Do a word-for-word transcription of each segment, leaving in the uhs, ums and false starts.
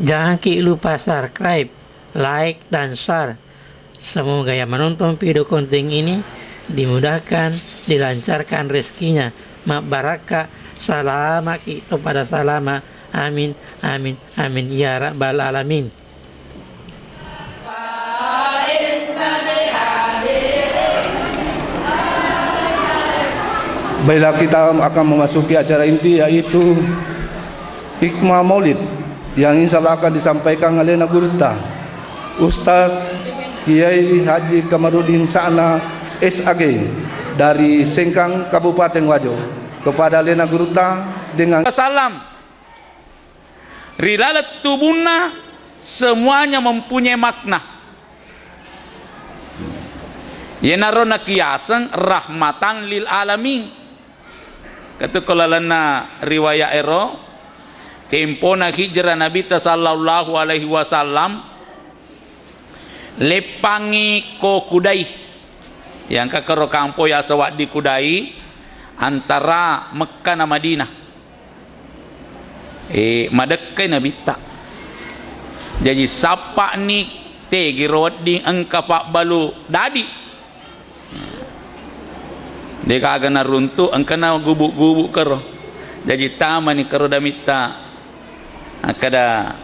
Jangan ki lupa subscribe, like, dan share. Semoga yang menonton video konten ini dimudahkan, dilancarkan rezekinya, mabbarakka, salama ki to pada salama. Amin, amin, amin ya rabbal alamin. Baiklah, kita akan memasuki acara inti, yaitu hikmah maulid yang insya Allah akan disampaikan alena gurutta, Ustaz Kiai Haji Kamarudin Sa'na, S A G, dari Sengkang, Kabupaten Wajo, kepada alena gurutta dengan salam. Ri laleng tubunna semuanya mempunyai makna. Iyanaro nakiyaseng rahmatan lil alamin. Ketu ko lalenna riwayat ero, kempona hijrah Nabitta sallallahu alaihi wasallam, leppangi ko Kudai. Yang ka kero kampo yaseng wedding Kudai, antara Mekka na Madinah. Eh, madekkai Nabitta. Jaji, sappa'ni tegi ro wedding engka pabbalu dadi. Degaga naruntu, engkana gubu-gubu kero. Jaji, tamani kero Damitta. Akkeda,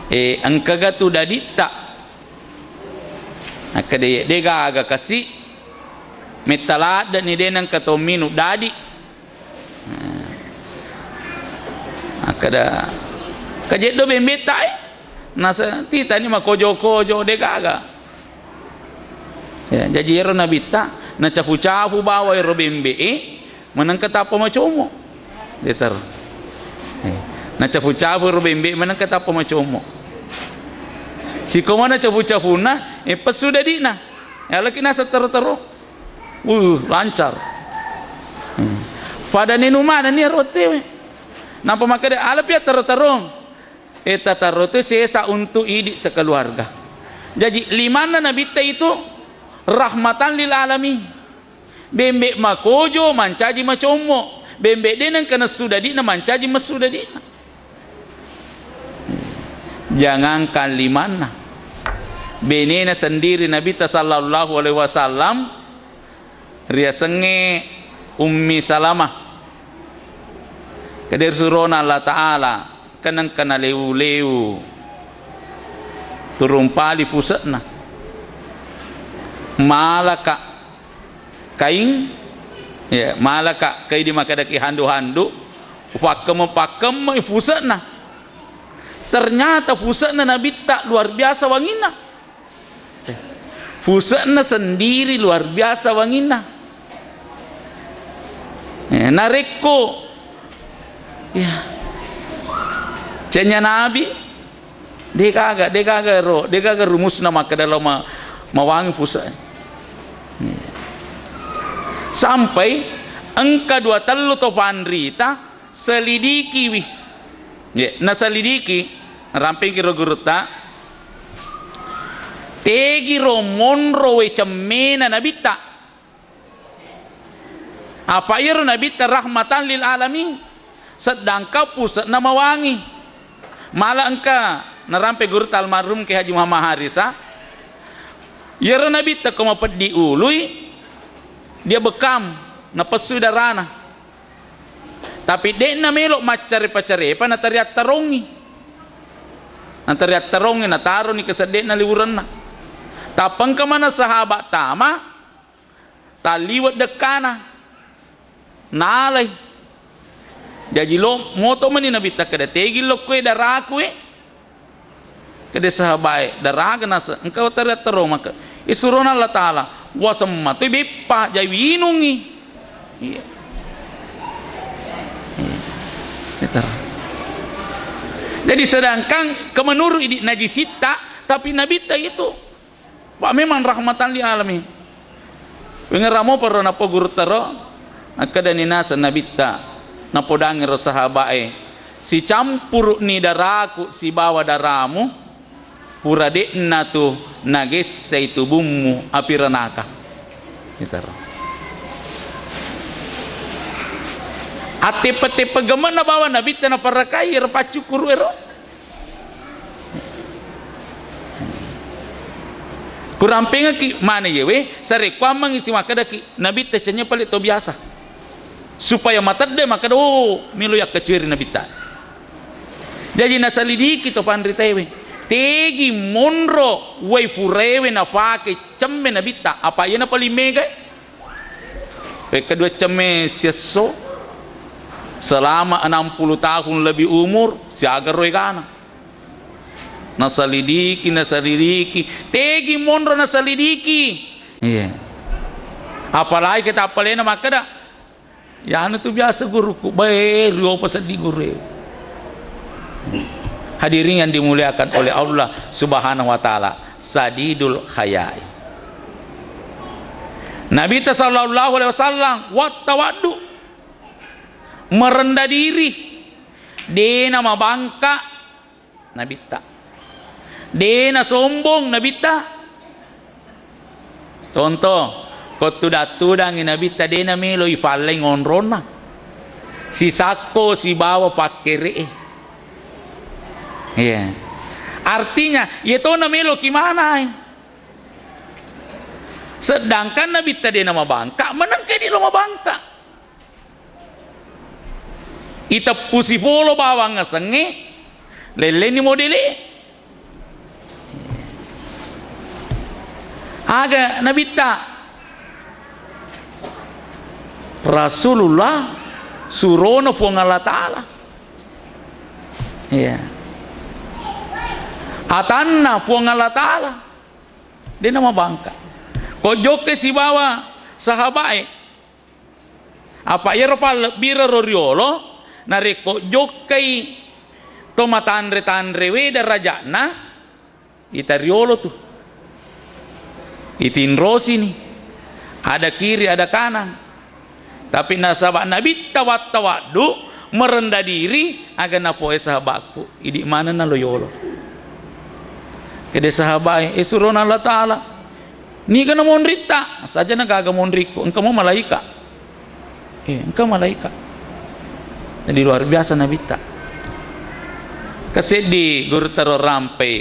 eh, engkaga tu daditta? Akkeda, degaga kasi. Metta ladde'ni de nengka to minung dadi. Nah. Akkeda, kajeddo bembetta e. Nasa titani makojo-kojo, degaga. Ya, jaji ero Nabitta, nacafu-cafu bawa ero bembe e, manengka tappa macommo. Detaro. Eh, nacafu-cafu ero bembe, manengka tappa macommo. Sikoma nacafu-cafuna, eh, pessu dadina. Ya, lagi nasa tero-tero. Uh, lancar. Hmm. Pada nenu manenni ero tewe. Nampa makkeda, "Alapi ya tero-tero." Eh, tataro tu sesa untuk idi sekeluarga. Jaji, limanna Nabitta itu rahmatan lil alamin. Bembe makojo mancaji macommo. Bembe de nengka nessu dadi'na mancaji messu dadi'na. Jangankan limanna, benena sendiri Nabitta sallallahu alaihi wasallam riasengnge Ummi Salamah. Kede surona Allah Ta'ala, keneng kena leu-leu turung pali puse'na. Malaka kaing, ya, malaka kaidi makkedaki handu-handu, upakkemme-pakkemmei puse'na. Ternyata puse'na Nabitta luar biasa wanginna. Eh, puse'na sendiri luar biasa wanginna. Eh, narekko, ya, cenya Nabi, degaga, degaga ro, degaga rumusna makkeda lao ma-, mawangi puse'e. Iya. Sampai engka dua tellu to panrita selidikiwi. Ye, naselidiki, rampengki ro gurutta, tegiro monro we cemmena Nabitta. Apa iyaro Nabitta rahmatan lil alamin, sedangkan puse'na mawangi. Mala engka narampe gurutta almarhum Kiai Haji Muhammad Harisa, iyaro Nabitta ko mapeddi ului, dia bekam, napessui darana. Tapi de'na melo maccarepa-carepa, natariattarongi. Natariattarongi, nataroni ke sedde'na liwurenna. Tappa engka maneng sahabat tama, talliwe' dekkana. Nalai. Jaji lo moto meni Nabitta keda, "Tegi lokkoe darakue?" Kede sahabae, "Daraga nase-, engka tariattaro maka." Isurona Allah Ta'ala, "Waseng matoi beppa, jai winungi." Iya. Iya. Itu. Jadi sedangkan ke menurut idi najisitta, tapi Nabitta itu Pak, memang rahmatan lil alamin. Wengera mopa ro napogurutta ro, akkedani naseng Nabitta, napodangi ro sahabae, "Sicampuru'ni daraku sibawa daramu, pura de'na tu nagessai tubummu api ranaka." Itaro. Atteppe-teppe gemme'na bawang Nabitta naparakai ero paccukkuru'ero. Urampengekki mana yewe, sarekkuammengngi timakkedaki, Nabitta cennya pale to biasa. Supaya matedde makkeda, oh, melo yakkacueri Nabitta. Jaji nasalidiki to panritaewe. Tegi monro uwai furaewe nafake cemme Nabitta, apa iyana paling megae? Wekka dua cemme siesso, selama enam puluh tahun lebih umur, siaga ro egana. Nasalidiki, nasalidiki, tegi monro nasalidiki. Iya. Apalagi kita appalena makkeda, ya anu tu biasa guruku, bae, riopa seddi guru. Hadirin yang dimuliakan oleh Allah Subhanahu wa Ta'ala, sadidul khayai. Nabi ta sallallahu alaihi wasallam watta waddu, merendah diri, dena mabangka Nabitta. Dena sombong Nabitta. Contoh, ko tudang-tudangi Nabitta, dena melo ifalleng onronna. Sisakko sibawa pakkere'e. Iya. Artinya, iya tona melo ki manai. Sedangkan Nabitta dena mabangka, menengka di lo mabangka. Iteppusi polo bawang asengnge, lellenni modele. Aga Nabitta? Rasulullah, surona Puang Allah Ta'ala. Iya. Atanna Puang Allah Ta'ala. Dena mabangka. Ko jokke sibawa sahabae, apa iyaro pallebbirero riolo, narekko jokkai to matanre-tanrewe daraja'na, ita riolo tu. Itinrosini. Ada kiri, ada kanan. Tapi nasaba Nabitta watta waddu, merendah diri, aga napoe sahabatku, idi manenna lo yolo. Kede sahabae, eh, surona Allah Ta'ala. Niga na monritta? Saja na gaga monrikku, engka mo malaika. Eh, engka malaika. Jadi luar biasa Nabitta. Kaseddi guru taro rampai.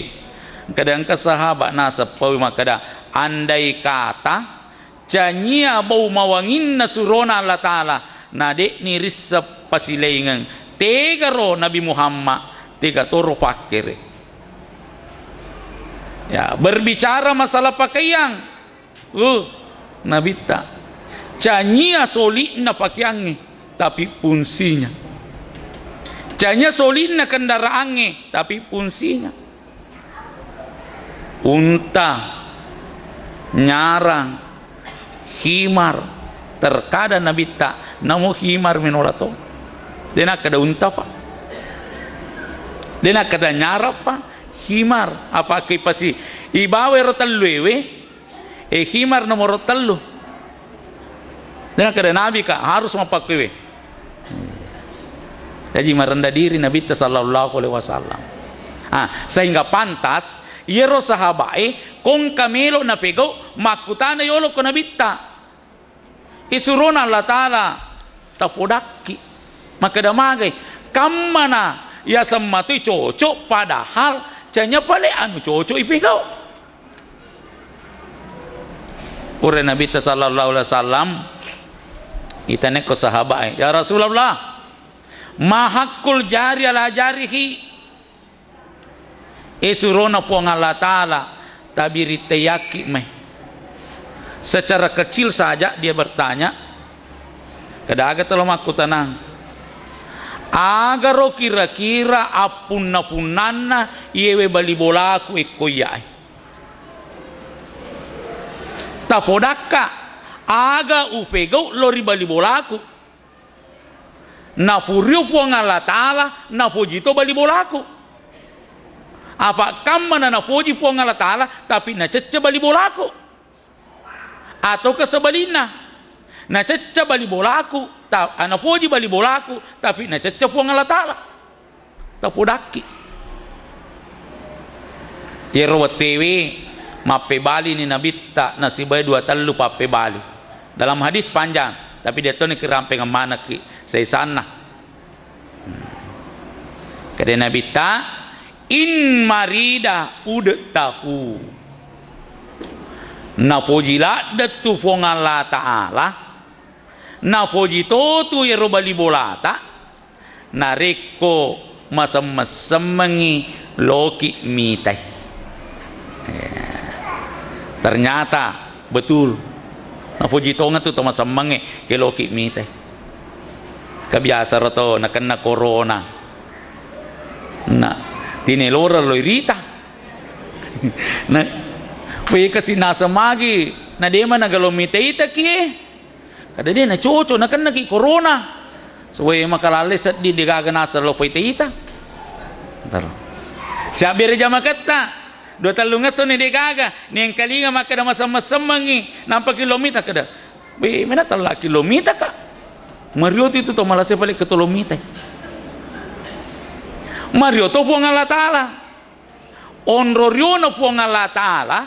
Engka de engka sahabat naseppawi makkeda, andai kata canyia bau mawanginna surona Allah Ta'ala, na de'ni risseng pasilaingeng. Tegaro Nabi Muhammad, tega toro pakkere. Ya, berbicara masalah pakaian, uh, Nabitta. Canyia soli'na pakeangnge, tapi fungsinya. Canyia soli'na kendaraangnge, tapi fungsinya. Unta, nyarang, khimar, terkadang Nabitta, namo khimar menola to. De nakkeda unta, Pak. De nakkeda nyarang, Pak. Khimar, apa ke pasi ibawa ero tellu ewe, eh, khimar nomoro tellu. De nakkeda Nabi, Kak, harus mappakkewe. Jaji marendah diri Nabitta sallallahu alaihi wasallam. Ah, sehingga pantas iyaro sahabae kongka melo napegau makkutana yolo ko Nabitta. Isurona Allah Ta'ala tapodakki. Makkeda magai, kammana yaseng matoi cocok padahal canya pale anu cocok ipegau. Pura Nabitta sallallahu alaihi wasallam, itanekko sahabae, "Ya Rasulullah, ma haqqul jari ala jarihi?" Eh, surona Puang Allah Ta'ala, tabirittayakki mai. Secara kecil saja dia bertanya, kedaga telo makkutanang, agaro kira-kira appunna-punnanna iyewe bali bolaku ekko iyae? Tapodakka, aga upegau lo ri bali bolaku? Nafurio Puang Allah Ta'ala, napoji to bali bolaku. Apa kammana napoji Puang Allah Ta'ala, tapi nacecce bali bolaku. Ataukah sebaliknya, nacecce bali bolaku, ta-, napoji bali bolaku, tapi nacecce Puang Allah Ta'ala. Tapodakki. Iyaro wettuewe mappebalini Nabitta nasibae dua tellu pappebali. Dalam hadis panjang, tapi dettoni kirampengeng manekki saisanna. Kede Nabitta, "In marida udtahu." Napoji ladde' tu Puang Allah Ta'ala, napoji to tu ero bali bolata, narekko masemmeng-semmengngi loki mitai. Eh, ternyata betul. Napoji tongeng tu to masemmengnge ke loki mitai. Kabiasa ro to nakenna corona. Na, tinelora loi rita. Na, wé kasi naseng magi, na dé' ma nagalo mita-ita ki é. Kada dé' nacoco, nakennaki corona. Suwé makalalle sedding dé' gaga naseng lo paita-ita. Taro. Siabbéré jamaketta, dua tellungesso ni dé' gaga, niengkalinga makkeda masemmeng-semmengngi, nampaki lo mita kada. Wé, ména tellaki lo mita ka. Mario tu itu to malasa palé ke to lo mita. Mario to Puang Allah Ta'ala. Onro riona Puang Allah Ta'ala,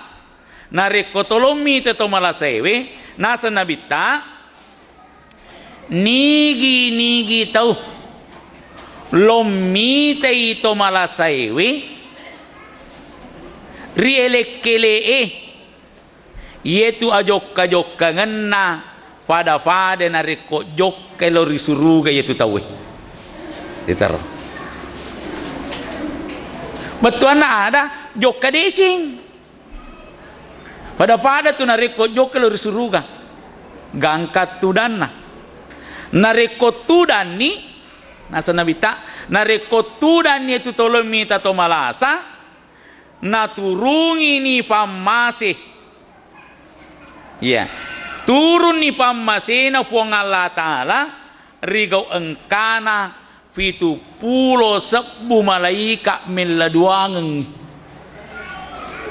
narekko tolong mita to malasaéwé, naseng Nabitta, nigi-nigi tau lommitai to malasaéwé, ri élé-kélé'é, iyétu ajokka-jokkangenna pada-pada narekko jokka lo ri suruga iyétu tauwé. Ditaro. Bettuanna ada jokka décéng. Pada-pada tu narekko jokka lo ri suruga, gangka tudanna. Narekko tudanni, naseng Nabitta, narekko tudanni tu tolong mita to malasa, naturungini pammase. Iya. Turunni pammasena Puang Allah Ta'ala, rigau engkana pitu pulo sebbu malaika melladuangeng.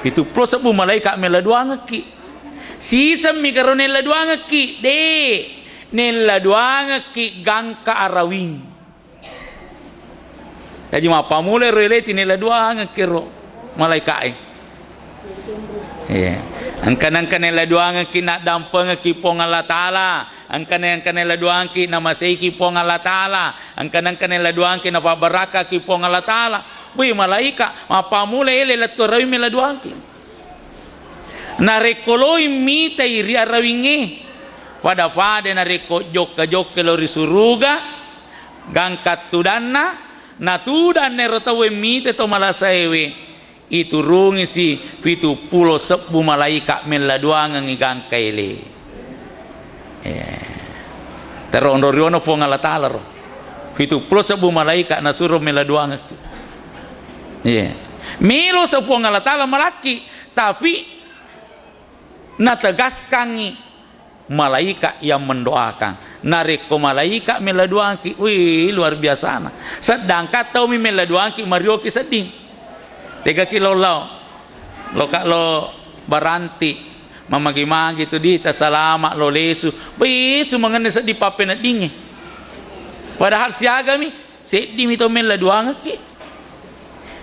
Pitu pulo sebbu malaika melladuangekki. Sisemmi karo nelladuangekki, dé', nelladuangekki gangka arawing. Jaji mappammula ro élé tinella duangekki ro malaikaé. Iya. Engka-, engka nella duangekki naddampengekki Puang Allah Ta'ala. Engka-, engka nella duangekki namaseiki Puang Allah Ta'ala. Engka-, engka nella duangekki napabbarakkaki Puang Allah Ta'ala. Wé malaika, mappammula élé lettu arawing mella duangekki. Narekko loi mitai ri arawingngé, pada-pada narekko jokka-jokka lo ri suruga, gangka tudanna, natudanna éro tauwé mita to malasaéwé, iturungisi pitu pulo sebbu malaika melladuangengngi gangka élé. Eh. Tero onro riono Puang Allah Ta'ala ro. Pitu pulo sebbu malaika nasuro melladuangekki. Iya. Mélo sa Puang Allah Ta'ala malakki, tapi nategaskangngi malaika yang mendoakan. Narekko malaika melladuangki, wih, luar biasana. Sedangkan taumi melladuangki marioki sedding. Tegaki lo lao. Loka lo baranti. Mamagi-magi tu di tasalama lo lesu. Besu mangenne sedding pappeneddingnge. Padahal siagami, seddimi to melladuangekki.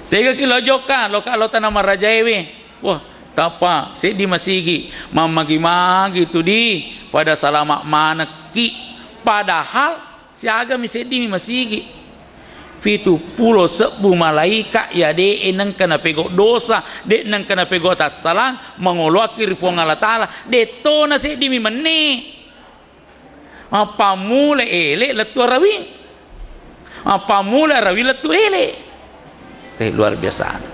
Tegaki lo jokka, loka lo tana marajaéwé. Wah, tappa seddi masigi. Mammagi-magi tu di pada salama manekki. Padahal siagami seddimi masigi. Pitu pulo sebbu malaika iya dé'é nengka napégau dosa, dé' nengka napégau tassalang, mangoloakki ri Puang Allah Ta'ala, dé'tona seddimi menné. Mappammula élé lettu arawing. Mappammula arawing lettu élé. Eh, luar biasa.